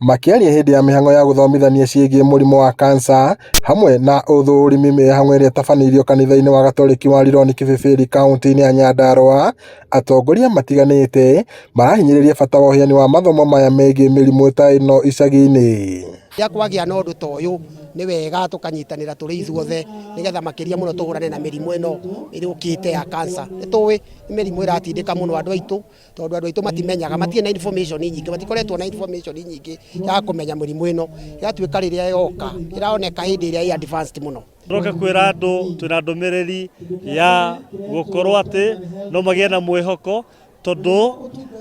Makĩaria hĩndĩ ya mĩhang'o ya gũthomithania ciĩgiĩ mũrimũ wa kansa hamwe na ũthũrimi mĩhang'o ĩrĩa ĩtabanĩirio kanitha-inĩ wa Gatoreki wa Rironi Kĩbĩbĩri kaunti-inĩ ya Nyandarua, atongoria matiganĩte marahinyĩrĩria bata wa ũheani wa mathomo maya megiĩ mĩrimũ ta ĩno icagi-inĩ. Rĩrĩa kwagĩa na ũndũ ta ũyũ nĩ wega tũkanyitanĩra tũrĩ ithuothe nĩgetha makĩria mũno tũhũrane na mĩrimũ ĩno ĩrũkĩte ya cancer. Nĩ tũĩ nĩ mĩrimũ ĩratindĩka mũno andũ aitũ tondũ andũ aitũ matimenyaga, matirĩ na information nyingĩ, matikoretwo na information nyingĩ ya kũmenya mĩrimũ ĩno. Ĩgatuĩka rĩrĩa yoka ĩroneka hĩndĩ ĩrĩa ĩ advanced mũno. Tũroka kwĩra andũ twĩna ndũmĩrĩri ya gũkorwo atĩ no magĩe na mwĩhoko tondũ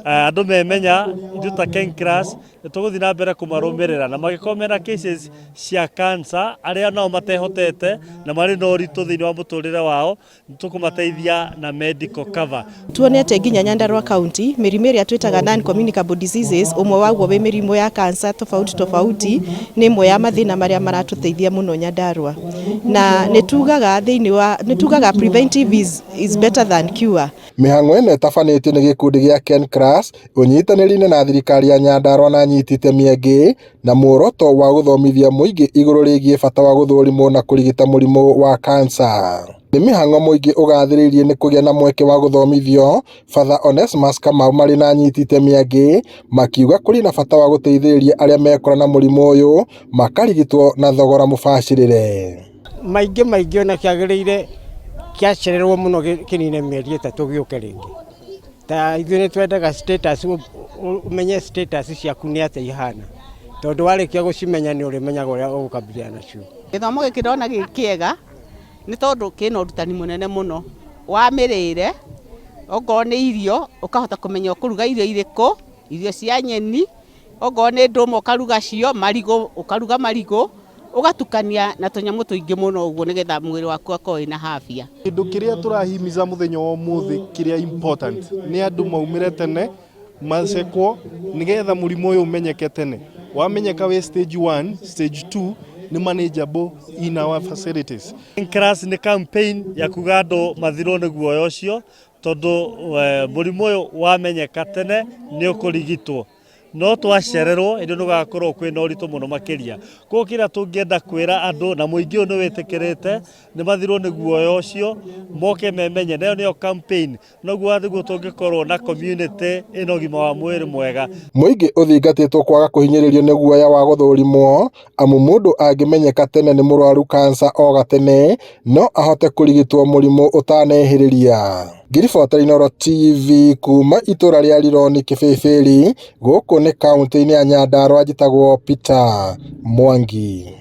andũ memenya ithuĩ ta KenCrass nĩ tũgũthiĩ na mbere kũmarũmĩrĩra na mangĩkorwo mena cases cia cancer arĩa nao matehotete na marĩ na ũritũ thĩinĩ wa mũtũrĩre wao nĩ tũkũmateithia na medical cover. Tuonete nginya Nyandarua County mĩrimũ ĩrĩa twĩtaga non communicable diseases, ũmwe waguo wĩ mĩrimũ ya cancer tofauti tofauti, nĩ ĩmwe ya mathĩna marĩa maratũteithia mũno Nyandarua. Na nĩ tugaga thĩinĩ wa nĩ tugaga preventive is better than cure. Mĩhang'o ĩno ĩtabanĩtio nĩ gĩkundi gĩa KenCrass ũnyitanĩri-inĩ na thirikari ya Nyandarua na anyiti itemi angĩ na muoroto wa gũthomithia mũingĩ igũrũ rĩgiĩ bata wa gũthũrimwo na kũrigita mũrimũ wa kansa. Nĩ mĩhang'o mũingĩ ũgathĩrĩirie nĩ kũgĩa na mweke wa gũthomithio, Father Onesmus Kamau marĩ na anyiti itemi angĩ makiuga kũrĩ na bata wa gũteithĩrĩria arĩa mekora na mũrimũ ũyũ makarigitwo na thogora mũbacĩrĩre. Maingĩ maingĩ ona kĩagĩrĩire kĩacererwo mũno kĩnine mĩeri 3 gĩũke rĩngĩ. Ta ithuĩ nĩ twendaga status, ũmenye status ciaku nĩ atĩa ihana, tondũ warĩkia gũcimenya nĩ ũrĩmenyaga ũrĩa ũgũkabiliana nacio. Gĩthomo gĩkĩ ndona gĩ kĩega nĩ tondũ kĩna ũrutani mũnene mũno wa mĩrĩre, okorwo nĩ irio ũkahota kũmenya ũkũruga irio irĩkũ, irio cia nyeni, okorwo nĩ ndũma ũkaruga cio, marigũ ũkaruga marigũ, ũgatukania na tũnyamũ tũingĩ mũno ũguo nĩgetha mwĩrĩ waku ũgakorwo wĩna afya. Kĩndũ kĩrĩa tũrahimiza mũthenya wa ũmũthĩ kĩrĩa important nĩ andũ maumĩre tene macekwo nĩgetha mũrimũ ũyũ ũmenyeke tene. Wamenyeka wĩ stage 1, stage 2 nĩ manageable in our facilities. KenCrass nĩ campaign ya kuga andũ mathirwo nĩ guoya ũcio tondũ mũrimũ ũyũ wamenyeka tene nĩ ũkũrigitwo no twacererwo ĩndĩ nĩ gũgakorwo kwĩna ũritũ mũno makĩria. Koguo kĩrĩa tũngĩenda kwĩra andũ na mũingĩ ũyũ nĩ wĩtĩkĩrĩte nĩ mathirwo nĩ guoya ũcio moke memenye, nayo nĩyo campaign noguo nĩguo tũngĩkorwo na community ĩna ũgima wa mwĩrĩ mwega. Mũingĩ ũthingatĩtwo kwaga kũhinyĩrĩrio nĩ guoya wa gũthũrimwo amu mũndũ angĩmenyeka tene nĩ mũrwaru kansa o gatene no ahote kũrigitwo mũrimũ ũtanehĩrĩria. Ngĩribotera Inooro TV kuma itũra rĩa Rironi Kĩbĩbĩri, gũkũ nĩ kaunti-inĩ ya Nyandarua, njĩtagwo Peter Mwangi.